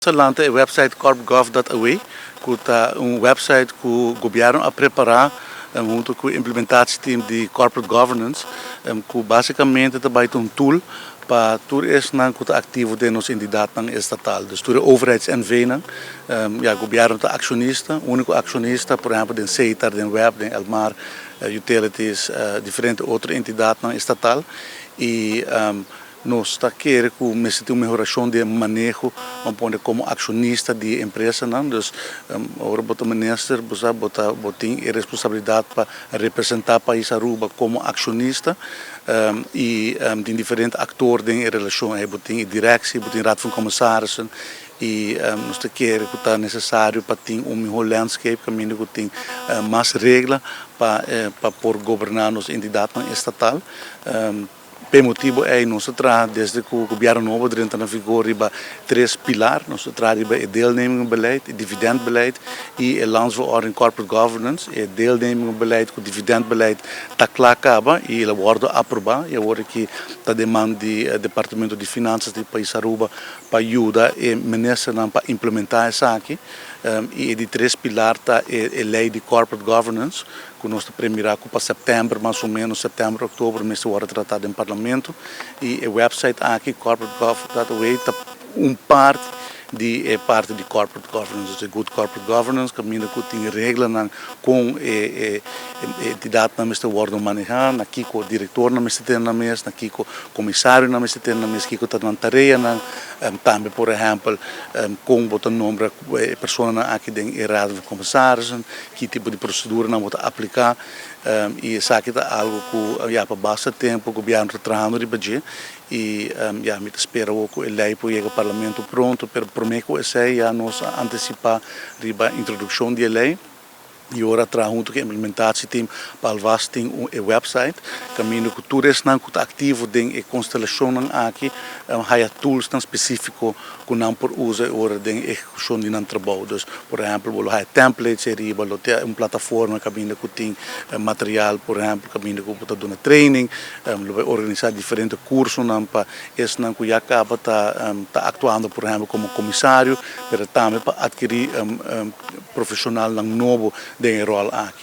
A lanta e website corpgov.aw, ku ta un website ku gobièrnu a prepará huntu ku e implementatieteam di corporate governance, ku básikamente ta bai un tool pa tur esnan ku ta aktivo den nos entidatnan estatal. Dus tur overheids-NV-nan, ja, gobièrnu ta akshonista, úniko akshonista, por ehèmpel, den SETAR, den WEB, den Elmar, Utilities, diferente otro entidatnan estatal. I nos ta kere ku mester tin un mehorashon di maneho, ban pone komo akshonista di empresanan. Dus ora bo ta minister, bo sa, bo tin e responsabilidat pa representá pais Aruba komo akshonista i tin diferente aktor den e relashon. Bo tin e direksie, bo tin raad van commissarissen i nos ta kere ku ta nesesario pa tin un mihó landscape kaminda ku tin mas regla pa por goberná nos entidatnan estatal. Pa e motibu ei nos a traha desde ku gobièrnu nobo drenta na vigor riba tres pilar. Nos a traha riba e deelnemingenbeleid, e dividendbeleid i e landsverordening corporate governance. E deelnemingenbeleid ku dividendbeleid ta kla kaba i el a wòrdu aprobá i awor aki ta den man di Departamento di Finanzas di pais Aruba pa yuda e ministernan pa implementá esaki. I e di tres pilar ta e lei di corporate governance, ku nos ta premirá ku pa sèptèmber, mas o ménos sèptèmber, òktober, mester wòrdu tratá den parlamento. I e website aki, corporategov.aw, ta un parti di e parti di corporate governance, dus e good corporate governance, kaminda ku tin reglanan kon e entidatnan mester wòrdu manehá, na kiko direktornan mester tene nan mes, na kiko komisarionan mester tene nan mes, kiko ta nan tareanan, tambe, por ehèmpel, kon bo ta nombra e personanan aki den e raad van commissarissen, ki tipo di proseduranan bo ta apliká. I esaki ta algu ku ya pa basta tempu gobièrnu ta trahando riba dje i ya mi ta spera awor ku e lei por yega parlamento pronto, pero promé ku esei ya nos a antisipá riba introdukshon di e lei i ora traha huntu ku e implementatieteam pa alvast tin e website kaminda ku tur esnan ku ta aktivo den e konstelashonnan aki haya toolsnan spesífiko ku nan por usa e ora den ehekushon di nan trabou. Dus, por ehèmpel, bo lo haya templates ariba, lo tin un plataforma kaminda ku tin material, por ehèmpel, kaminda ku bo ta duna training, lo bai organisá diferente kursonan pa esnan ku ya kaba ta aktuando, por ehèmpel, komo komisario, pero tambe pa atkirí profeshonalnan nobo den e ròl aki.